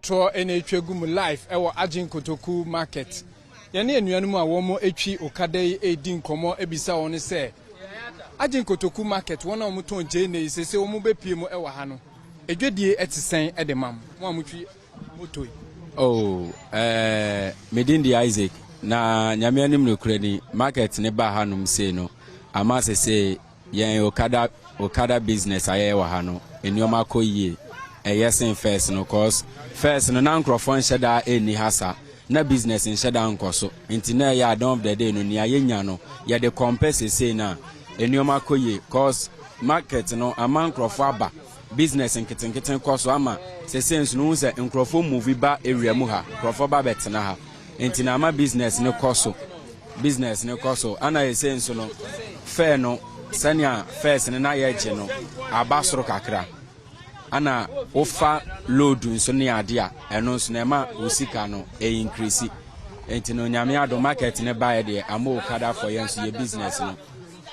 Trɔtrɔ na etwa gu mu live wɔ Agyen Kotoku market. Yɛne anuanom a wɔn etwi okada yi redi nkɔmmɔ bisa wɔn sɛ Agyen Kotoku market wɔn a wɔtɔn gyeene yi sese wɔn bɛpie mu wɔ ha no, edwadie te sɛn de ma mo, mo a motwi moto yi? Oh, eh, me din de Isaac, na Nyame anim nokorɛ ni, market ne baa hanom sei no, ama sese Yɛn okada okada business a yɛyɛ wɔ ha no nnoɔma kɔ yie ɛyɛ sen first no cause first no na nkorɔfoɔ nhyɛ da nni ha sa na business nhyɛ da nkɔ so nti na ɛyɛ at the end of the day no nea yɛnya no yɛde compare sesei no a nnoɔma kɔ yie cause market no ama nkorɔfoɔ aba business nketenkete kɔ so ama sesei nso no wohu sɛ nkorɔfoɔ move ba area mu ha nkorɔfoɔ ba bɛtena ha nti na ama business no kɔ so. Business no kɔ so ana ɛsei nso no fare no sɛnea first no na yɛgye no aba soro kakra ana wofa load nso ne ade a ɛno nso na ɛma wo sika no ɛ increase nti no Nyame adom market no baeɛ deɛ ama okada for yɛn nso yɛ business no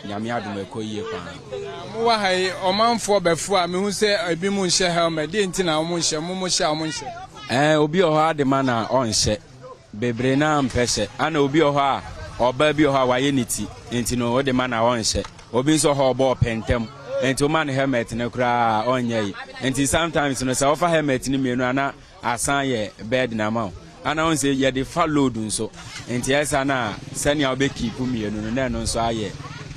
Nyame adom ɛkɔ yie paa. Mo wɔ ha yi ɔmanfoɔ bɛfo a mehu sɛ ebi mo nhyɛ helmet deɛ nti na wɔn nhyɛ mo mo hyɛ a wɔn nhyɛ. Ɛɛ obi wɔ hɔ ade ma na ɔnhyɛ. Bebree no ara mpɛ hyɛ. Ana obi wɔ hɔ a, ɔbaa bi wɔ hɔ a wayɛ ne ti, nti no wode ma no a ɔnhyɛ. Obi nso wɔ hɔ a ɔbɔ ɔpɛ ntɛm, nti woma no helmet no koraa a ɔnyɛ yi. Nti sometimes no sɛ wofa helmet no mmienu a na asan yɛ burden ama wo. Ana wohu sɛ yɛde fa load nso, nti ɛyɛ saa na sɛnea wobɛ keep mmienu no na ɛno nso ayɛ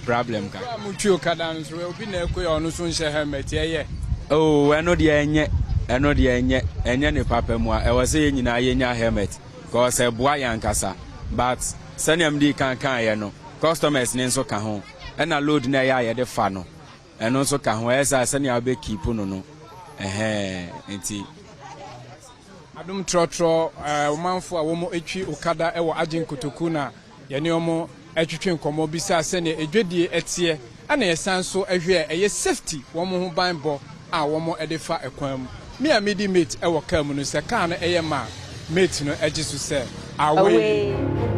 problem kakra. Berɛ a motwi okada no nso obi na ɛkɔ yi a ɔno nso nhyɛ helmet, ɛyɛ? Oh ɛno deɛ ɛnyɛ, ɛno deɛ ɛnyɛ, ɛnyɛ ne papa mu a, ɛwɔ sɛ yɛn nyinaa yɛnya helmet cause ɛboa yɛn ankasa but sɛnea medii kan kaeɛ no customers no nso ka ho ɛna load no a ɛyɛ a yɛde fa no ɛno nso ka ho, ɛyɛ saa sɛnea wobɛ keep no no ɛhɛn nti. Adom trɔtrɔ ɔmanfo a wɔtwi okada wɔ Agyen Kotoku na yɛne wɔn twetwe nkɔmmɔ bisaa sɛnea edwadie teɛ ɛna yɛsan nso hwɛɛ ɛyɛ safety wɔn ho ban bɔ a wɔn de fa kwan mu. Me a medi mate wɔ car mu no sɛ car no yɛ ma a mate no gye so sɛ away. Away.